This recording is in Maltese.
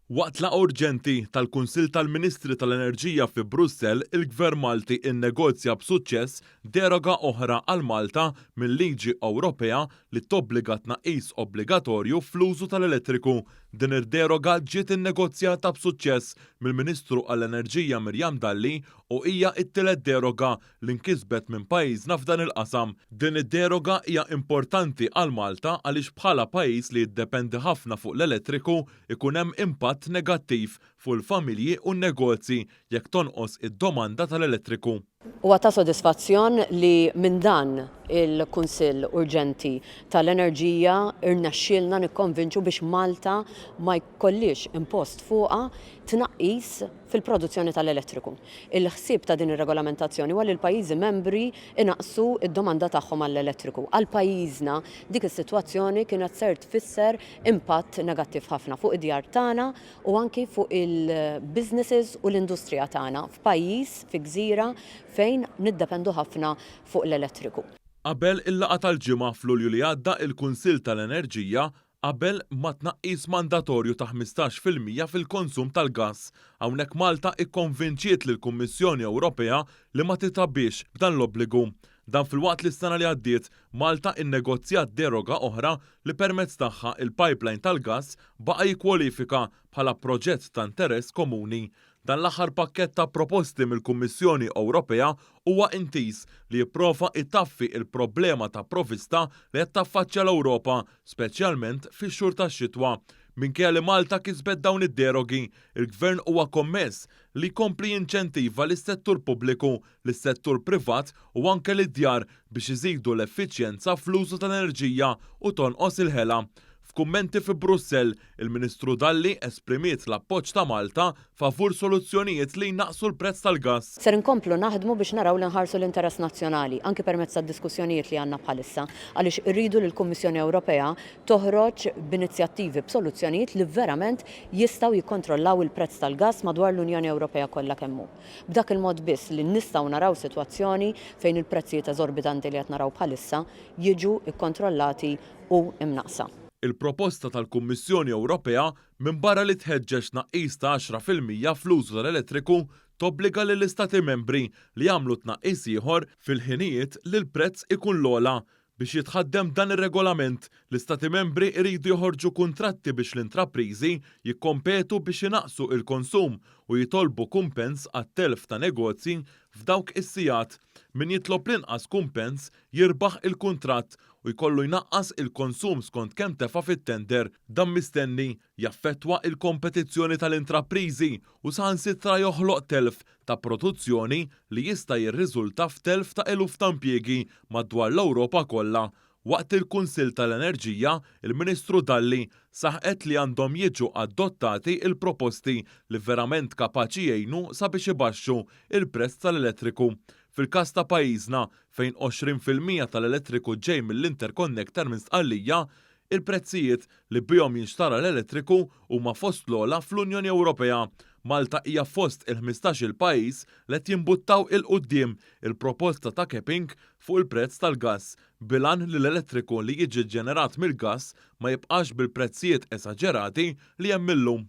Waqt laqgħa urġenti tal-Kunsill tal-Ministri tal-Enerġija fi Brussell, il-Gvern Malti nnegozja b'suċċess deroga oħra għal Malta mil-liġi Ewropea li tobbliga tnaqqis obbligatorju fl-użu tal-elettriku. Din ir-deroga ġiet innegozjata b'suċċess mill-Ministru għall-Enerġija Miriam Dalli u hija t-tielet deroga li nkisbet minn pajjiżna f'dan il-qasam. Din id-deroga hija importanti għal Malta għaliex bħala pajjiż li jiddependi ħafna fuq l-elettriku jkun hemm impatt negattiv fuq il-familji u n-negozji jekk tonqos id-domanda tal-elettriku. Huwa ta' sodisfazzjon li minn dan il-Kunsill Urġenti tal-Enerġija rnexxielna nikkonvinċu biex Malta ma jkollhiex impost fuqha tnaqqis fil-produzzjoni tal-elettriku. Il-ħsieb ta' din ir-regolamentazzjoni huwa li l-pajjiżi membri jnaqqsu d-domanda tagħhom għall-elettriku. Għal pajjiżna dik is-sitwazzjoni kienet ser tfisser impatt negattiv ħafna fuq id-djar tagħna u anki fuq il-businesses u l-industrija tagħna f'pajjiż, fi gżira fejn niddependu ħafna fuq l-elettriku. Qabel il-laqgħa tal-Ġimgħa f'Lulju li għadda il-Kunsill tal-Enerġija qabel ma' tnaqqis mandatorju ta' 15% fil-konsum tal-gass. Hawnhekk Malta ikkonvinċiet lill-Kummissjoni Ewropea li ma titgħabbiex b'dan l-obbligu. Dan filwaqt li s-sena li għaddiet Malta innegozjat deroga oħra li permezz tagħha il-pipeline tal-gass baqa' jikkwalifika bħala proġett ta' interess komuni. Dan l-aħħar pakkett ta' proposti mill-Kummissjoni Ewropea huwa intiż li jipprova jtaffi l-problema ta' provvista li qed taffaċċja l-Ewropa, speċjalment fix-xhur tax-xitwa. Minkejja li Malta kisbet dawn id-derogi, il-Gvern huwa kommess li jkompli jinċentiva lis-settur pubbliku, lis-settur privat u anke lid-djar biex iżidu l-effiċjenza fl-użu tal-enerġija u tonqos il-ħela. F'kummenti fi Brussell, il-Ministru Dalli esprimiet l-appoġġ ta' Malta favur soluzzjonijiet li jnaqqsu l-prezz tal-gass. Ser inkomplu naħdmu biex naraw li nħarsu l-interess nazzjonali, anki permezz tad-diskussjonijiet li għandna bħalissa, għaliex irridu li l-Kummissjoni Ewropea toħroġ b'inizjattivi, b'soluzzjonijiet li verament jistgħu jikkontrollaw il-prezz tal-gass madwar l-Unjoni Ewropea kollha kemm hu. B'dak il-mod biss li nistgħu naraw sitwazzjoni fejn il-prezzijiet eżorbitanti li qed naraw bħalissa jiġu kkontrollati u imnaqqsa. Il-proposta tal-Kummissjoni Ewropea, minbarra li tħeġġeġ tnaqqis ta' 10% fl-użu tal-elettriku, tobbliga lill-Istati Membri li jagħmlu tnaqqis ieħor fil-ħinijiet li l-prezz ikun l-ogħla. Biex jitħaddem dan ir-regolament, l-Istati Membri jridu joħorġu kuntratti biex l-intrapriżi jikkompetu biex inaqqsu l-konsum u jitolbu kumpens għat-telf ta' negozji f'dawk is-sigħat. Min jitlob l-inqas kumpens jirbaħ il-kuntratt u jkollu jnaqqas il-konsum skont kemm tefa' fit-tender. Dan mistenni jaffettwa l-kompetizzjoni tal-intrapriżi u saħansitra joħloq telf ta' produzzjoni li jista' jirriżulta f'telf ta' eluf ta' impjiegi madwar l-Ewropa kollha. Waqt il-Kunsill tal-Enerġija, il-Ministru Dalli saħqet li għandhom jiġu adottati l-proposti li verament kapaċi jgħinu sabiex ibaxxu l-prezz tal-elettriku. Fil-każ ta' pajjiżna, fejn 20% tal-elettriku ġej mill-interconnector minn Sqallija, il-prezzijiet li bihom jinxtara l-elettriku huma fost l-ogħla fl-Unjoni Ewropea. Malta hija fost il-ħmistax-il pajjiż li qed jimbuttaw 'il quddiem il-proposta ta' capping fuq il-prezz tal-gass, bil-għan li l-elettriku li jiġi ġġenerat mill-gass ma jibqax bil-prezzijiet esaġerati li hemm illum.